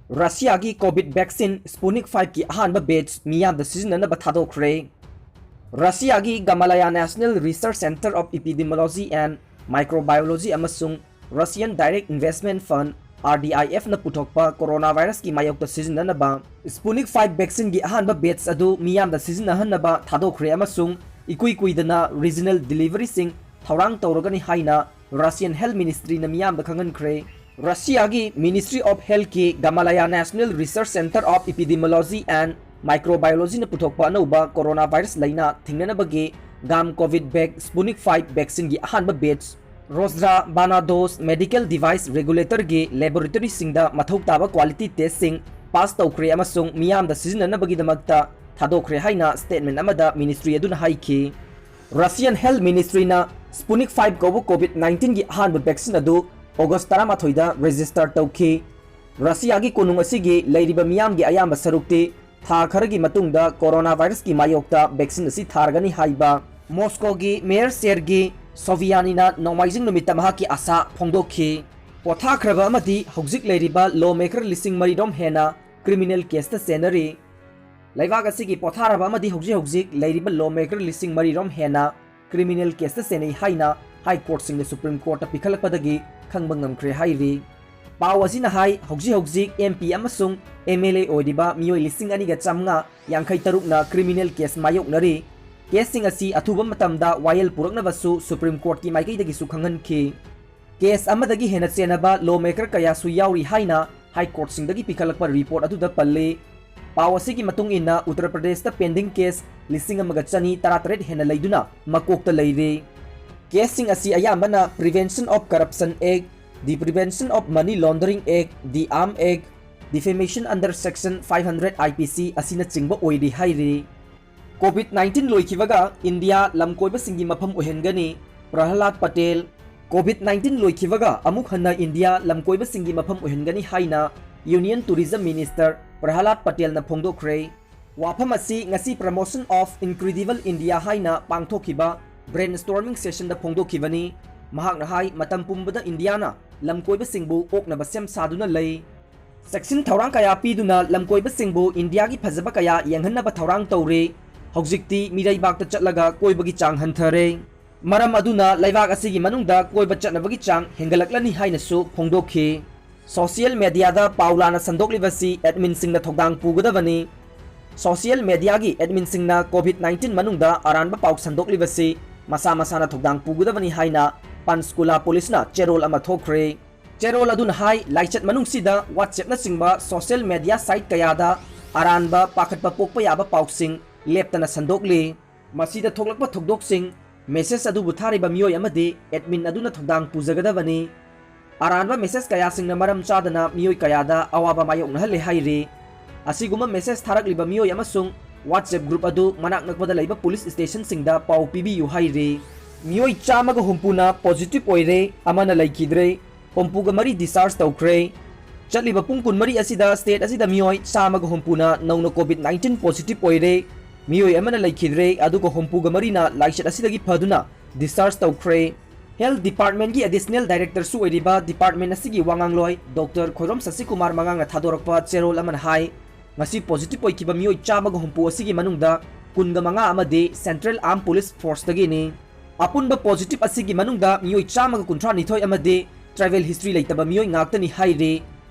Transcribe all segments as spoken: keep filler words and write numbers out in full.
ꯔꯁꯤꯌꯥꯒꯤ COVID vaccine Sputnik five ꯀꯤ ꯑꯍꯥꯟꯕ batch ꯃꯤꯌꯥꯝꯗ ꯁꯤꯖꯤꯟꯅꯅꯕ ꯊꯥꯗꯣꯛꯈ꯭ꯔꯦ꯫ ꯔꯁꯤꯌꯥꯒꯤ Gamaleya National Research Center of Epidemiology and Microbiology ꯑꯃꯁꯨꯡ Russian Direct Investment Fund, R D I F ꯅ ꯄꯨꯊꯣꯛꯄ coronavirus ꯀꯤ ꯃꯥꯌꯣꯛꯇ ꯁꯤꯖꯤꯟꯅꯅꯕ Sputnik five vaccine ꯒꯤ ꯑꯍꯥꯟꯕ batch ꯑꯗꯨ ꯃꯤꯌꯥꯝꯗ ꯁꯤꯖꯤꯟꯅꯍꯟꯅꯕ ꯊꯥꯗꯣꯛꯈ꯭ꯔꯦ ꯑꯃꯁꯨꯡ ꯏꯀꯨꯏ ꯀꯨꯏꯗꯅ regional delivery ꯁꯤꯡ ꯊꯧꯔꯥꯡ ꯇꯧꯔꯒꯅꯤ ꯍꯥꯏꯅ Russian Health Ministry ꯅ ꯃꯤꯌꯥꯝꯗ ꯈꯪꯍꯟꯈ꯭ꯔꯦ꯫ ꯔꯁꯤꯌꯥꯒꯤ Ministry of Health ꯀꯤ Gamaleya National Research Center of Epidemiology and Microbiology ꯅ ꯄꯨꯊꯣꯛꯄ ꯑꯅꯧꯕ coronavirus ꯂꯩꯅꯥ ꯊꯤꯡꯅꯅꯕꯒꯤ GAM COVID vac Sputnik five vaccine ꯒꯤ ꯑꯍꯥꯟꯕ batch Rosra Barna Dos medical device regulator ꯒꯤ laboratory ꯁꯤꯡꯗ ꯃꯊꯧ ꯇꯥꯕ quality test ꯁꯤꯡ pass ꯇꯧꯈ꯭ꯔꯦ ꯑꯃꯁꯨꯡ ꯃꯤꯌꯥꯝꯗ ꯁꯤꯖꯤꯟꯅꯅꯕꯒꯤꯗꯃꯛꯇ ꯊꯥꯗꯣꯛꯈ꯭ꯔꯦ ꯍꯥꯏꯅ statement ꯑꯃꯗ ministry ꯑꯗꯨꯅ ꯍꯥꯏꯈꯤ꯫ Russian Health Ministry ꯅ Sputnik five ꯀꯧꯕ COVID nineteen ꯒꯤ ꯑꯍꯥꯟꯕ vaccine ꯑꯗꯨ August ꯇꯔꯥꯃꯥꯊꯣꯏꯗ register ꯇꯧꯈꯤ꯫ ꯔꯁꯤꯌꯥꯒꯤ ꯀꯣꯅꯨꯡ ꯑꯁꯤꯒꯤ ꯂꯩꯔꯤꯕ ꯃꯤꯌꯥꯝꯒꯤ ꯑꯌꯥꯝꯕ ꯁꯔꯨꯛꯇꯤ ꯊꯥ ꯈꯔꯒꯤ ꯃꯇꯨꯡꯗ coronavirus ꯀꯤ ꯃꯥꯌꯣꯛꯇ vaccine ꯑꯁꯤ ꯊꯥꯔꯒꯅꯤ ꯍꯥꯏꯕ Moscow ꯒꯤ Mayor Sergei Sobyanin ꯅ ꯅꯣꯡꯃꯥꯏꯖꯤꯡ ꯅꯨꯃꯤꯠꯇ ꯃꯍꯥꯛꯀꯤ ꯑꯥꯁꯥ ꯐꯣꯡꯗꯣꯛꯈꯤ꯫ ꯄꯣꯊꯥꯈ꯭ꯔꯕ ꯑꯃꯗꯤ ꯍꯧꯖꯤꯛ ꯂꯩꯔꯤꯕ lawmaker ꯂꯤꯁꯤꯡ ꯃꯔꯤ ꯔꯣꯝ ꯍꯦꯟꯅ criminal case ꯇ ꯆꯦꯟꯅꯔꯤ꯫ ꯂꯩꯕꯥꯛ ꯑꯁꯤꯒꯤ ꯄꯣꯊꯥꯔꯕ ꯑꯃꯗꯤ ꯍꯧꯖꯤꯛ ꯍꯧꯖꯤꯛ ꯂꯩꯔꯤꯕ lawmaker ꯂꯤꯁꯤꯡ ꯃꯔꯤ ꯔꯣꯝ ꯍꯦꯟꯅ criminal case ꯇ ꯆꯦꯟꯅꯩ ꯍꯥꯏꯅ High Court ꯁꯤꯡꯅ Supreme Court ꯇ ꯄꯤꯈꯠꯂꯛꯄꯗꯒꯤ ꯈꯪꯕ ꯉꯝꯈ꯭ꯔꯦ ꯍꯥꯏꯔꯤ꯫ ꯄꯥꯎ ꯑꯁꯤꯅ ꯍꯥꯏ, ꯍꯧꯖꯤꯛ ꯍꯧꯖꯤꯛ M P ꯑꯃꯁꯨꯡ M L A ꯑꯣꯏꯔꯤꯕ ꯃꯤꯑꯣꯏ ꯂꯤꯁꯤꯡ ꯑꯅꯤꯒ ꯆꯥꯃꯉꯥ ꯌꯥꯡꯈꯩ ꯇꯔꯨꯛꯅ criminal case ꯃꯥꯌꯣꯛꯅꯔꯤ꯫ Case ꯁꯤꯡ ꯑꯁꯤ ꯑꯊꯨꯕ ꯃꯇꯝꯗ ꯋꯥꯌꯦꯜ ꯄꯨꯔꯛꯅꯕꯁꯨ Supreme Court ꯀꯤ ꯃꯥꯏꯀꯩꯗꯒꯤꯁꯨ ꯈꯪꯍꯟꯈꯤ꯫ Case ꯑꯃꯗꯒꯤ ꯍꯦꯟꯅ ꯆꯦꯟꯅꯕ lawmaker ꯀꯌꯥꯁꯨ ꯌꯥꯎꯔꯤ ꯍꯥꯏꯅ High Court ꯁꯤꯡꯗꯒꯤ ꯄꯤꯈꯠꯂꯛꯄ report ꯑꯗꯨꯗ ꯄꯜꯂꯤ꯫ ꯄꯥꯎ ꯑꯁꯤꯒꯤ ꯃꯇꯨꯡ ꯏꯟꯅ, ꯎꯠꯇꯔ ꯄ꯭ꯔꯗꯦꯁꯇ pending case ꯂꯤꯁꯤꯡ ꯑꯃꯒ ꯆꯅꯤ ꯇꯔꯥꯇꯔꯦꯠ ꯍꯦꯟꯅ ꯂꯩꯗꯨꯅ ꯃꯀꯣꯛꯇ ꯂꯩꯔꯤ꯫ Case ꯁꯤꯡ ꯑꯁꯤ ꯑꯌꯥꯝꯕꯅ Prevention of Corruption Act, the Prevention of Money Laundering Act, the Arms Act, defamation under section five hundred I P C ꯑꯁꯤꯅꯆꯤꯡꯕ ꯑꯣꯏꯔꯤ ꯍꯥꯏꯔꯤ꯫ COVID nineteen ꯂꯣꯏꯈꯤꯕꯒ ꯏꯟꯗꯤꯌꯥ ꯂꯝꯀꯣꯏꯕꯁꯤꯡꯒꯤ ꯃꯐꯝ ꯑꯣꯏꯍꯟꯒꯅꯤ, ꯄ꯭ꯔꯍꯂꯥꯗ ꯄꯇꯦꯜ꯫ COVID nineteen ꯂꯣꯏꯈꯤꯕꯒ ꯑꯃꯨꯛ ꯍꯟꯅ ꯏꯟꯗꯤꯌꯥ ꯂꯝꯀꯣꯏꯕꯁꯤꯡꯒꯤ ꯃꯐꯝ ꯑꯣꯏꯍꯟꯒꯅꯤ ꯍꯥꯏꯅ Union Tourism Minister ꯄ꯭ꯔꯍꯂꯥꯗ ꯄꯇꯦꯜꯅ ꯐꯣꯡꯗꯣꯛꯈ꯭ꯔꯦ꯫ ꯋꯥꯐꯝ ꯑꯁꯤ ꯉꯁꯤ Promotion of Incredible India ꯍꯥꯏꯅ ꯄꯥꯡꯊꯣꯛꯈꯤꯕ brainstorming session ꯗ ꯐꯣꯡꯗꯣꯛꯈꯤꯕꯅꯤ꯫ ꯃꯍꯥꯛꯅ ꯍꯥꯏ, ꯃꯇꯝ ꯄꯨꯝꯕꯗ ꯏꯟꯗꯤꯌꯥꯅ ꯂꯝꯀꯣꯏꯕꯁꯤꯡꯕꯨ ꯑꯣꯛꯅꯕ ꯁꯦꯝ ꯁꯥꯗꯨꯅ ꯂꯩ꯫ ꯆꯦꯛꯁꯤꯟ ꯊꯧꯔꯥꯡ ꯀꯌꯥ ꯄꯤꯗꯨꯅ ꯂꯝꯀꯣꯏꯕꯁꯤꯡꯕꯨ ꯏꯟꯗꯤꯌꯥꯒꯤ ꯐꯖꯕ ꯀꯌꯥ ꯌꯦꯡꯍꯟꯅꯕ ꯊꯧꯔꯥꯡ ꯇꯧꯔꯤ꯫ ꯍꯧꯖꯤꯛꯇꯤ ꯃꯤꯔꯩꯕꯥꯛꯇ ꯆꯠꯂꯒ ꯀꯣꯏꯕꯒꯤ ꯆꯥꯡ ꯍꯟꯊꯔꯦ꯫ ꯃꯔꯝ ꯑꯗꯨꯅ ꯂꯩꯕꯥꯛ ꯑꯁꯤꯒꯤ ꯃꯅꯨꯡꯗ ꯀꯣꯏꯕ ꯆꯠꯅꯕꯒꯤ ꯆꯥꯡ ꯍꯦꯟꯒꯠꯂꯛꯂꯅꯤ ꯍꯥꯏꯅꯁꯨ ꯐꯣꯡꯗꯣꯛꯈꯤ꯫ ꯁꯣꯁꯤꯌꯦꯜ ꯃꯦꯗꯤꯌꯥꯗ ꯄꯥꯎ ꯂꯥꯟꯅ ꯁꯟꯗꯣꯛꯂꯤꯕꯁꯤ ꯑꯦꯗꯃꯤꯟꯁꯤꯡꯅ ꯊꯧꯗꯥꯡ ꯄꯨꯒꯗꯕꯅꯤ꯫ ꯁꯣꯁꯤꯌꯦꯜ ꯃꯦꯗꯤꯌꯥꯒꯤ ꯑꯦꯗꯃꯤꯟꯁꯤꯡꯅ ꯀꯣꯚꯤꯗ ꯅꯥꯏꯟꯇꯤꯟ ꯃꯅꯨꯡꯗ ꯑꯔꯥꯟꯕ ꯄꯥꯎ ꯁꯟꯗꯣꯛꯂꯤꯕꯁꯤ ꯃꯁꯥ ꯃꯁꯥꯅ ꯊꯧꯗꯥꯡ ꯄꯨꯒꯗꯕꯅꯤ ꯍꯥꯏꯅ ꯄꯟꯆꯀꯨꯂꯥ ꯄꯨꯂꯤꯁꯅ ꯆꯦꯔꯣꯜ ꯑꯃ ꯊꯣꯛꯈ꯭ꯔꯦ꯫ ꯆꯦꯔꯣꯜ ꯑꯗꯨꯅ ꯍꯥꯏ, ꯂꯥꯏꯆꯠ ꯃꯅꯨꯡꯁꯤꯗ WhatsApp-ꯅꯆꯤꯡꯕ ꯁꯣꯁꯤꯌꯦꯜ ꯃꯦꯗꯤꯌꯥ ꯁꯥꯏꯠ ꯀꯌꯥꯗ ꯑꯔꯥꯟꯕ, ꯄꯥꯈꯠꯄ ꯄꯣꯛꯄ ꯌꯥꯕ ꯄꯥꯎꯁꯤꯡ ꯂꯦꯞꯇꯅ ꯁꯟꯗꯣꯛꯂꯤ꯫ ꯃꯁꯤꯗ ꯊꯣꯛꯂꯛꯄ ꯊꯧꯗꯣꯛꯁꯤꯡ, ꯃꯦꯁꯦꯖ ꯑꯗꯨꯕꯨ ꯊꯥꯔꯤꯕ ꯃꯤꯑꯣꯏ ꯑꯃꯗꯤ ꯑꯦꯗꯃꯤꯟ ꯑꯗꯨꯅ ꯊꯧꯗꯥꯡ ꯄꯨꯖꯒꯗꯕꯅꯤ꯫ ꯑꯔꯥꯟꯕ ꯃꯦꯁꯦꯖ ꯀꯌꯥꯁꯤꯡꯅ ꯃꯔꯝ ꯆꯥꯗꯅ ꯃꯤꯑꯣꯏ ꯀꯌꯥꯗ ꯑꯋꯥꯕ ꯃꯥꯌꯣꯛꯅꯍꯜꯂꯦ ꯍꯥꯏꯔꯤ꯫ ꯑꯁꯤꯒꯨꯝꯕ ꯃꯦꯁꯦꯖ ꯊꯥꯔꯛꯂꯤꯕ ꯃꯤꯑꯣꯏ ꯑꯃꯁꯨꯡ WhatsApp group ꯑꯗꯨ ꯃꯅꯥꯛ ꯅꯛꯄꯗ ꯂꯩꯕ ꯄꯨꯂꯤꯁ ꯁ꯭ꯇꯦꯁꯟꯁꯤꯡꯗ ꯄꯥꯎ ꯄꯤꯕꯤꯌꯨ ꯍꯥꯏꯔꯤ꯫ ꯃꯤꯑꯣꯏ ꯆꯥꯝꯃꯒ ꯍꯨꯝꯐꯨꯅ ꯄꯣꯖꯤꯇꯤꯚ ꯑꯣꯏꯔꯦ, ꯑꯃꯅ ꯂꯩꯈꯤꯗ꯭ꯔꯦ꯫ ꯍꯨꯝꯐꯨꯒ ꯃꯔꯤ ꯗꯤꯁꯆꯥꯔꯖ ꯇꯧꯈ꯭ꯔꯦ꯫ ꯆꯠꯂꯤꯕ ꯄꯨꯡ ꯀꯨꯟꯃꯔꯤ ꯑꯁꯤꯗ ꯁ꯭ꯇꯦꯠ ꯑꯁꯤꯗ ꯃꯤꯑꯣꯏ ꯆꯥꯝꯃꯒ ꯍꯨꯝꯐꯨꯅ ꯅꯧꯅ ꯀꯣꯚꯤꯗ ꯅꯥꯏꯟꯇꯤꯟ ꯄꯣꯖꯤꯇꯤꯚ ꯑꯣꯏꯔꯦ꯫ ꯃꯤꯑꯣꯏ ꯑꯃꯅ ꯂꯩꯈꯤꯗ꯭ꯔꯦ, ꯑꯗꯨꯒ ꯍꯨꯝꯐꯨꯒ ꯃꯔꯤꯅ ꯂꯥꯏꯆꯠ ꯑꯁꯤꯗꯒꯤ ꯐꯗꯨꯅ ꯗꯤꯁꯆꯥꯔꯖ ꯇꯧꯈ꯭ꯔꯦ꯫ ꯍꯦꯜꯊ ꯗꯤꯄꯥꯔꯠꯃꯦꯟꯒꯤ ꯑꯦꯗꯤꯁꯅꯦꯜ ꯗꯥꯏꯔꯦꯛꯇꯔꯁꯨ ꯑꯣꯏꯔꯤꯕ ꯗꯤꯄꯥꯔꯠꯃꯦꯟ ꯑꯁꯤꯒꯤ ꯋꯥꯉꯥꯡꯂꯣꯏ ꯗꯣꯛꯇꯔ ꯈꯣꯏꯔꯣꯝ ꯁꯁꯤꯀꯨꯃꯥꯔ ꯃꯉꯥꯡꯅ ꯊꯥꯗꯣꯔꯛꯄ ꯆꯦꯔꯣꯜ ꯑꯃꯅ ꯍꯥꯏ, ꯉꯁꯤ ꯄꯣꯖꯤꯇꯤꯚ ꯑꯣꯏꯈꯤꯕ ꯃꯤꯑꯣꯏ ꯆꯥꯝꯃꯒ ꯍꯨꯝꯐꯨ ꯑꯁꯤꯒꯤ ꯃꯅꯨꯡꯗ ꯀꯨꯟꯒ ꯃꯉꯥ ꯑꯃꯗꯤ ꯁꯦꯟꯇ꯭ꯔꯦꯜ ꯑꯥꯔꯝ ꯄꯨꯂꯤꯁ ꯐꯣꯔꯁꯇꯒꯤꯅꯤ꯫ ꯑꯄꯨꯟꯕ ꯄꯣꯖꯤꯇꯤꯚ ꯑꯁꯤꯒꯤ ꯃꯅꯨꯡꯗ ꯃꯤꯑꯣꯏ ꯆꯥꯝꯃꯒ ꯀꯨꯟꯊ꯭ꯔꯥ ꯅꯤꯊꯣꯏ ꯑꯃꯗꯤ ꯇ꯭ꯔꯥꯏꯕꯦꯜ ꯍꯤꯁꯇ꯭ꯔꯤ ꯂꯩꯇꯕ ꯃꯤꯑꯣꯏ ꯉꯥꯛꯇꯅꯤ ꯍꯥꯏꯔꯤ꯫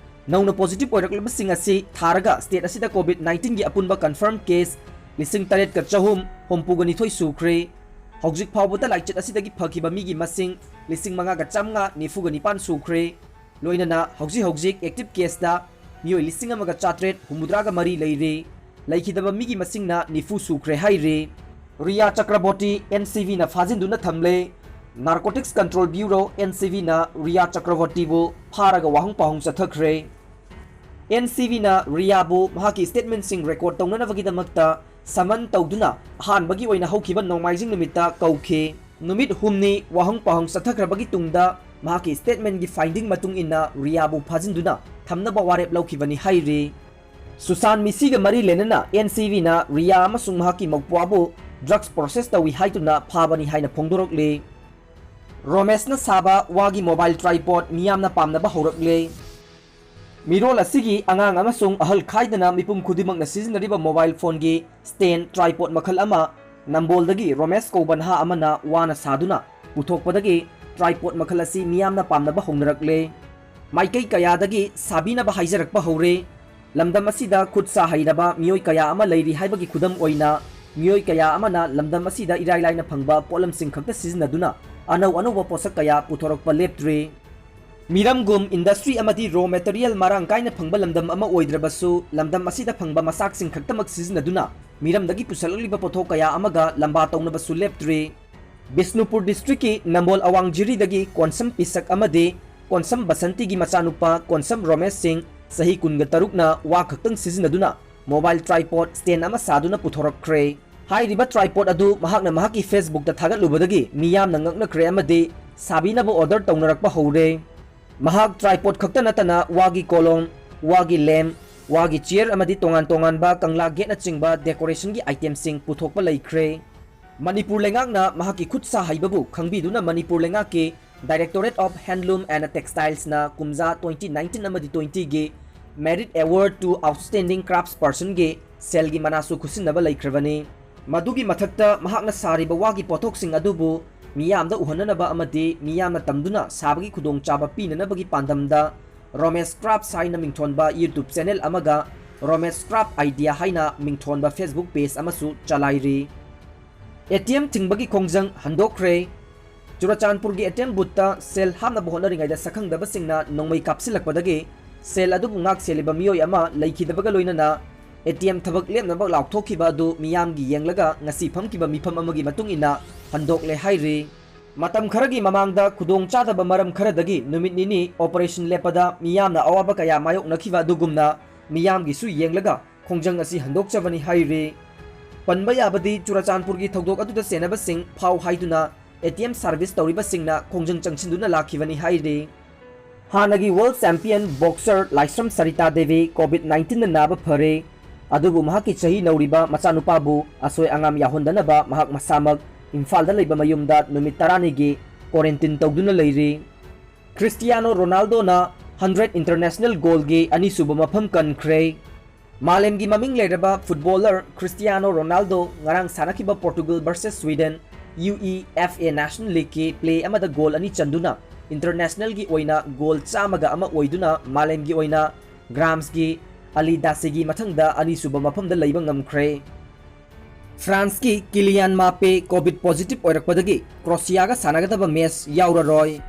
ꯅꯧꯅ ꯄꯣꯖꯤꯇꯤꯚ ꯑꯣꯏꯔꯛꯂꯕꯁꯤꯡ ꯑꯁꯤ ꯊꯥꯔꯒ ꯁ꯭ꯇꯦꯠ ꯑꯁꯤꯗ ꯀꯣꯚꯤꯗ ꯅꯥꯏꯟꯇꯤꯟꯒꯤ ꯑꯄꯨꯟꯕ ꯀꯟꯐꯥꯔꯝ ꯀꯦꯁ ꯂꯤꯁꯤꯡ ꯇꯔꯦꯠꯀ ꯆꯍꯨꯝ ꯍꯨꯝꯐꯨꯒ ꯅꯤꯊꯣꯏ ꯁꯨꯈ꯭ꯔꯦ꯫ ꯍꯧꯖꯤꯛ ꯐꯥꯎꯕꯗ ꯂꯥꯏꯆꯠ ꯑꯁꯤꯗꯒꯤ ꯐꯈꯤꯕ ꯃꯤꯒꯤ ꯃꯁꯤꯡ ꯂꯤꯁꯤꯡ ꯃꯉꯥꯒ ꯆꯥꯝꯃꯉꯥ ꯅꯤꯐꯨꯒ ꯅꯤꯄꯥꯟ ꯁꯨꯈ꯭ꯔꯦ꯫ ꯂꯣꯏꯅꯅ ꯍꯧꯖꯤꯛ ꯍꯧꯖꯤꯛ ꯑꯦꯛꯇꯤꯚ ꯀꯦꯁꯇ ꯃꯤꯑꯣꯏ ꯂꯤꯁꯤꯡ ꯑꯃꯒ ꯆꯥꯇ꯭ꯔꯦꯠ ꯍꯨꯝꯐꯨꯇꯔꯥꯒ ꯃꯔꯤ ꯂꯩꯔꯤ꯫ ꯂꯩꯈꯤꯗꯕ ꯃꯤꯒꯤ ꯃꯁꯤꯡꯅ ꯅꯤꯐꯨ ꯁꯨꯈ꯭ꯔꯦ ꯍꯥꯏꯔꯤ꯫ ꯔꯤꯌꯥ ꯆꯀ꯭ꯔꯕꯣꯔꯇꯤ ꯑꯦꯟ ꯁꯤ ꯕꯤꯅ ꯐꯥꯖꯤꯟꯗꯨꯅ ꯊꯝꯂꯦ꯫ Narcotics control bureau, N C ꯕꯤꯅ Rhea ꯆꯀ꯭ꯔꯕꯣꯔꯇꯤꯕꯨ ꯐꯥꯔꯒ ꯋꯥꯍꯪ ꯄꯥꯎꯍꯪ ꯆꯠꯊꯈ꯭ꯔꯦ꯫ ꯑꯦꯟ ꯁꯤ ꯕꯤꯅ ꯔꯤꯌꯥꯕꯨ ꯃꯍꯥꯛꯀꯤ ꯁ꯭ꯇꯦꯠꯃꯦꯟꯁꯤꯡ ꯔꯦꯀꯣꯔꯗ ꯇꯧꯅꯅꯕꯒꯤꯗꯃꯛꯇ ꯁꯃꯟ ꯇꯧꯗꯨꯅ ꯑꯍꯥꯟꯕꯒꯤ ꯑꯣꯏꯅ ꯍꯧꯈꯤꯕ ꯅꯣꯡꯃꯥꯏꯖꯤꯡ ꯅꯨꯃꯤꯠꯇ ꯀꯧꯈꯤ꯫ ꯅꯨꯃꯤꯠ ꯍꯨꯝꯅꯤ ꯋꯥꯍꯪ ꯄꯥꯎꯍꯪ ꯆꯠꯊꯈ꯭ꯔꯕꯒꯤ ꯇꯨꯡꯗ ꯃꯍꯥꯛꯀꯤ ꯁ꯭ꯇꯦꯠꯃꯦꯟꯒꯤ ꯐꯥꯏꯟꯗꯤꯡ ꯃꯇꯨꯡ ꯏꯟꯅ ꯔꯤꯌꯥꯕꯨ ꯐꯥꯖꯤꯟꯗꯨꯅ ꯊꯝꯅꯕ ꯋꯥꯔꯦꯞ ꯂꯧꯈꯤꯕꯅꯤ ꯍꯥꯏꯔꯤ꯫ ꯁꯨꯁꯥꯟ ꯃꯤꯁꯤꯒ ꯃꯔꯤ ꯂꯩꯅꯅ ꯑꯦꯟ ꯁꯤ ꯕꯤꯅ ꯔꯤꯌꯥ ꯑꯃꯁꯨꯡ ꯃꯍꯥꯛꯀꯤ ꯃꯧꯄ꯭ꯋꯥꯕꯨ ꯗ꯭ꯔꯒꯁ ꯄ꯭ꯔꯣꯁꯦꯁ ꯇꯧꯏ ꯍꯥꯏꯗꯨꯅ ꯐꯥꯕꯅꯤ ꯍꯥꯏꯅ ꯐꯣꯡꯗꯣꯔꯛꯂꯤ꯫ ꯔꯣꯃꯦꯁꯅ ꯁꯥꯕ ꯋꯥꯒꯤ ꯃꯣꯕꯥꯏꯜ ꯇ꯭ꯔꯥꯏꯄꯣꯗ ꯃꯤꯌꯥꯝꯅ ꯄꯥꯝꯅꯕ ꯍꯧꯔꯛꯂꯦ꯫ ꯃꯤꯔꯣꯜ ꯑꯁꯤꯒꯤ ꯑꯉꯥꯡ ꯑꯃꯁꯨꯡ ꯑꯍꯜ ꯈꯥꯏꯗꯅ ꯃꯤꯄꯨꯝ ꯈꯨꯗꯤꯡꯃꯛꯅ ꯁꯤꯖꯤꯟꯅꯔꯤꯕ mobile phoneꯒꯤ stand tripod ꯃꯈꯜ ꯑꯃ ꯅꯝꯕꯣꯜꯗꯒꯤ ꯔꯣꯃꯦꯁ ꯀꯧꯕ ꯅꯍꯥ ꯑꯃꯅ ꯋꯥꯅ ꯁꯥꯗꯨꯅ ꯄꯨꯊꯣꯛꯄꯗꯒꯤ tripod ꯃꯈꯜ ꯑꯁꯤ ꯃꯤꯌꯥꯝꯅ ꯄꯥꯝꯅꯕ ꯍꯧꯅꯔꯛꯂꯦ꯫ ꯃꯥꯏꯀꯩ ꯀꯌꯥꯗꯒꯤ ꯁꯥꯕꯤꯅꯕ ꯍꯥꯏꯖꯔꯛꯄ ꯍꯧꯔꯦ꯫ ꯂꯝꯗꯝ ꯑꯁꯤꯗ ꯈꯨꯠ ꯁꯥ ꯍꯩꯔꯕ ꯃꯤꯑꯣꯏ ꯀꯌꯥ ꯑꯃ ꯂꯩꯔꯤ ꯍꯥꯏꯕꯒꯤ ꯈꯨꯗꯝ ꯑꯣꯏꯅ, ꯃꯤꯑꯣꯏ ꯀꯌꯥ ꯑꯃꯅ ꯂꯝꯗꯝ ꯑꯁꯤꯗ ꯏꯔꯥꯏ ꯂꯥꯏꯅ ꯐꯪꯕ ꯄꯣꯠꯂꯝꯁꯤꯡ ꯈꯛꯇ ꯁꯤꯖꯤꯟꯅꯗꯨꯅ ꯑꯅꯧ ꯑꯅꯧꯕ ꯄꯣꯠꯁꯛ ꯀꯌꯥ ꯄꯨꯊꯣꯔꯛꯄ ꯂꯦꯞꯇ꯭ꯔꯤ꯫ ꯃꯤꯔꯝꯒꯨꯝ industry ꯑꯃꯗꯤ raw material ꯃꯔꯥꯡ ꯀꯥꯏꯅ ꯐꯪꯕ ꯂꯝꯗꯝ ꯑꯃ ꯑꯣꯏꯗ꯭ꯔꯕꯁꯨ, ꯂꯝꯗꯝ ꯑꯁꯤꯗ ꯐꯪꯕ ꯃꯆꯥꯛꯁꯤꯡ ꯈꯛꯇꯃꯛ ꯁꯤꯖꯤꯟꯅꯗꯨꯅ ꯃꯤꯔꯝꯗꯒꯤ ꯄꯨꯁꯜꯂꯛꯂꯤꯕ ꯄꯣꯠꯊꯣꯛ ꯀꯌꯥ ꯑꯃꯒ ꯂꯝꯕꯥ ꯇꯧꯅꯕꯁꯨ ꯂꯦꯞꯇ꯭ꯔꯤ꯫ ꯕꯤꯁꯅꯨꯄꯨꯔ districtꯀꯤ ꯅꯝꯕꯣꯜ ꯑꯋꯥꯡ ꯖꯤꯔꯤꯗꯒꯤ ꯀꯣꯟꯁꯝ ꯄꯤꯁꯛ ꯑꯃꯗꯤ ꯀꯣꯟꯁꯝ ꯕꯁꯟꯇꯤꯒꯤ ꯃꯆꯥꯅꯨꯄꯥ ꯀꯣꯟꯁꯝ ꯔꯣꯃꯦꯁ ꯁꯤꯡ, ꯆꯍꯤ ꯀꯨꯟꯒ ꯇꯔꯨꯛꯅ, ꯋꯥ ꯈꯛꯇꯪ ꯁꯤꯖꯤꯟꯅꯗꯨꯅ mobile tripod stand ꯑꯃ ꯁꯥꯗꯨꯅ ꯄꯨꯊꯣꯔꯛꯈ꯭ꯔꯦ꯫ ꯍꯥꯏꯔꯤꯕ tripod ꯑꯗꯨ ꯃꯍꯥꯛꯅ ꯃꯍꯥꯛꯀꯤ Facebookꯇ ꯊꯥꯒꯠꯂꯨꯕꯗꯒꯤ ꯃꯤꯌꯥꯝꯅ ꯉꯛꯅꯈ꯭ꯔꯦ ꯑꯃꯗꯤ ꯁꯥꯕꯤꯅꯕ order ꯇꯧꯅꯔꯛꯄ ꯍꯧꯔꯦ꯫ ꯃꯍꯥꯛ tripod ꯈꯛꯇ ꯅꯠꯇꯅ ꯋꯥꯒꯤ ꯀꯣꯂꯣꯝ, ꯋꯥꯒꯤ lamp, ꯋꯥꯒꯤ chair ꯑꯃꯗꯤ ꯇꯣꯉꯥꯟ ꯇꯣꯉꯥꯟꯕ ꯀꯪꯂꯥ gateꯅꯆꯤꯡꯕ decorationꯒꯤ itemꯁꯤꯡ ꯄꯨꯊꯣꯛꯄ ꯂꯩꯈ꯭ꯔꯦ꯫ ꯃꯅꯤꯄꯨꯔ ꯂꯩꯉꯥꯛꯅ ꯃꯍꯥꯛꯀꯤ ꯈꯨꯠ ꯁꯥ ꯍꯩꯕꯕꯨ ꯈꯪꯕꯤꯗꯨꯅ ꯃꯅꯤꯄꯨꯔ ꯂꯩꯉꯥꯛꯀꯤ Directorate of Handloom and Textilesꯅ ꯀꯨꯝꯖꯥ twenty nineteen ꯑꯃꯗꯤ twentyꯒꯤ Merit Award to Outstanding Craftspersonꯒꯤ ꯁꯦꯜꯒꯤ ꯃꯅꯥꯁꯨ ꯈꯨꯠꯁꯤꯟꯅꯕ ꯂꯩꯈ꯭ꯔꯕꯅꯤ꯫ ꯃꯗꯨꯒꯤ ꯃꯊꯛꯇ ꯃꯍꯥꯛꯅ ꯁꯥꯔꯤꯕ ꯋꯥꯒꯤ ꯄꯣꯠꯊꯣꯛꯁꯤꯡ ꯑꯗꯨꯕꯨ ꯃꯤꯌꯥꯝꯗ ꯎꯍꯟꯅꯅꯕ ꯑꯃꯗꯤ ꯃꯤꯌꯥꯝꯅ ꯇꯝꯗꯨꯅ ꯁꯥꯕꯒꯤ ꯈꯨꯗꯣꯡꯆꯥꯕ ꯄꯤꯅꯅꯕꯒꯤ ꯄꯥꯟꯗꯝꯗ Romesh Craft ꯍꯥꯏꯅ ꯃꯤꯡꯊꯣꯟꯕ YouTube channel ꯑꯃꯒ Romesh Craft Idea ꯍꯥꯏꯅ ꯃꯤꯡꯊꯣꯟꯕ Facebook page ꯑꯃꯁꯨ ꯆꯂꯥꯏꯔꯤ꯫ ATM ꯊꯤꯡꯕꯒꯤ ꯈꯣꯡꯖꯪ ꯍꯟꯗꯣꯛꯈ꯭ꯔꯦ꯫ ꯆꯨꯔꯆꯥꯟꯄꯨꯔꯒꯤ ATM boothꯇ ꯁꯦꯜ ꯍꯥꯞꯅꯕ ꯍꯣꯠꯅꯔꯤꯉꯩꯗ ꯁꯛꯈꯪꯗꯕꯁꯤꯡꯅ ꯅꯣꯡꯃꯩ ꯀꯥꯞꯁꯤꯜꯂꯛꯄꯗꯒꯤ ꯁꯦꯜ ꯑꯗꯨꯕꯨ ꯉꯥꯛ ꯁꯦꯜꯂꯤꯕ ꯃꯤꯑꯣꯏ ꯑꯃ ꯂꯩꯈꯤꯗꯕꯒ ꯂꯣꯏꯅꯅ ATM ꯊꯕꯛ ꯂꯦꯞꯅꯕ ꯂꯥꯎꯊꯣꯛꯈꯤꯕ ꯑꯗꯨ ꯃꯤꯌꯥꯝꯒꯤ ꯌꯦꯡꯂꯒ ꯉꯁꯤ ꯐꯝꯈꯤꯕ ꯃꯤꯐꯝ ꯑꯃꯒꯤ ꯃꯇꯨꯡ ꯏꯟꯅ ꯍꯟꯗꯣꯛꯂꯦ ꯍꯥꯏꯔꯤ꯫ ꯃꯇꯝ ꯈꯔꯒꯤ ꯃꯃꯥꯡꯗ ꯈꯨꯗꯣꯡ ꯆꯥꯗꯕ ꯃꯔꯝ ꯈꯔꯗꯒꯤ ꯅꯨꯃꯤꯠ ꯅꯤꯅꯤ operation ꯂꯦꯞꯄꯗ ꯃꯤꯌꯥꯝꯅ ꯑꯋꯥꯕ ꯀꯌꯥ ꯃꯥꯌꯣꯛꯅꯈꯤꯕ ꯑꯗꯨꯒꯨꯝꯅ ꯃꯤꯌꯥꯝꯒꯤꯁꯨ ꯌꯦꯡꯂꯒ ꯈꯣꯡꯖꯪ ꯑꯁꯤ ꯍꯟꯗꯣꯛꯆꯕꯅꯤ ꯍꯥꯏꯔꯤ꯫ ꯄꯟꯕ ꯌꯥꯕꯗꯤ ꯆꯨꯔꯆꯥꯟꯄꯨꯔꯒꯤ ꯊꯧꯗꯣꯛ ꯑꯗꯨꯗ ꯆꯦꯟꯅꯕꯁꯤꯡ ꯐꯥꯎ ꯍꯥꯏꯗꯨꯅ ATM service ꯇꯧꯔꯤꯕꯁꯤꯡꯅ ꯈꯣꯡꯖꯪ ꯆꯪꯁꯤꯟꯗꯨꯅ ꯂꯥꯛꯈꯤꯕꯅꯤ ꯍꯥꯏꯔꯤ꯫ ꯍꯥꯟꯅꯒꯤ world champion boxer ꯂꯥꯏꯁ꯭ꯔꯝ ꯁꯔꯤꯇꯥ ꯗꯦꯕꯤ COVID nineteenꯅ ꯅꯥꯕ ꯐꯔꯦ꯫ ꯑꯗꯨꯕꯨ ꯃꯍꯥꯛꯀꯤ ꯆꯍꯤ ꯅꯧꯔꯤꯕ ꯃꯆꯥꯅꯨꯄꯥꯕꯨ ꯑꯁꯣꯏ ꯑꯉꯥꯝ ꯌꯥꯎꯍꯟꯗꯅꯕ ꯃꯍꯥꯛ ꯃꯁꯥꯃꯛ ꯏꯝꯐꯥꯜꯗ ꯂꯩꯕ ꯃꯌꯨꯝꯗ ꯅꯨꯃꯤꯠ ꯇꯔꯥꯅꯤꯒꯤ quarantine ꯇꯧꯗꯨꯅ ꯂꯩꯔꯤ꯫ ꯈ꯭ꯔꯤꯁꯇꯤꯌꯥꯅꯣ ꯔꯣꯅꯥꯜꯗꯣꯅ hundred international goalꯒꯤ ꯑꯅꯤꯁꯨꯕ ꯃꯐꯝ ꯀꯟꯈ꯭ꯔꯦ꯫ ꯃꯥꯂꯦꯝꯒꯤ ꯃꯃꯤꯡ ꯂꯩꯔꯕ footballer Cristiano Ronaldo ꯉꯔꯥꯡ ꯁꯥꯟꯅꯈꯤꯕ Portugal versus Sweden UEFA National Leagueꯀꯤ play ꯑꯃꯗ goal ꯑꯅꯤ ꯆꯟꯗꯨꯅ internationalꯒꯤ ꯑꯣꯏꯅ goal ꯆꯥꯝꯃꯒ ꯑꯃ ꯑꯣꯏꯗꯨꯅ ꯃꯥꯂꯦꯝꯒꯤ ꯑꯣꯏꯅ Gramsꯒꯤ Ali Dasseiꯒꯤ ꯃꯊꯪꯗ ꯑꯅꯤꯁꯨꯕ ꯃꯐꯝꯗ ꯂꯩꯕ ꯉꯝꯈ꯭ꯔꯦ꯫ Franceꯀꯤ Kylian Mbappe COVID positive ꯑꯣꯏꯔꯛꯄꯗꯒꯤ Croatiaꯒ ꯁꯥꯟꯅꯒꯗꯕ match ꯌꯥꯎꯔꯔꯣꯏ꯫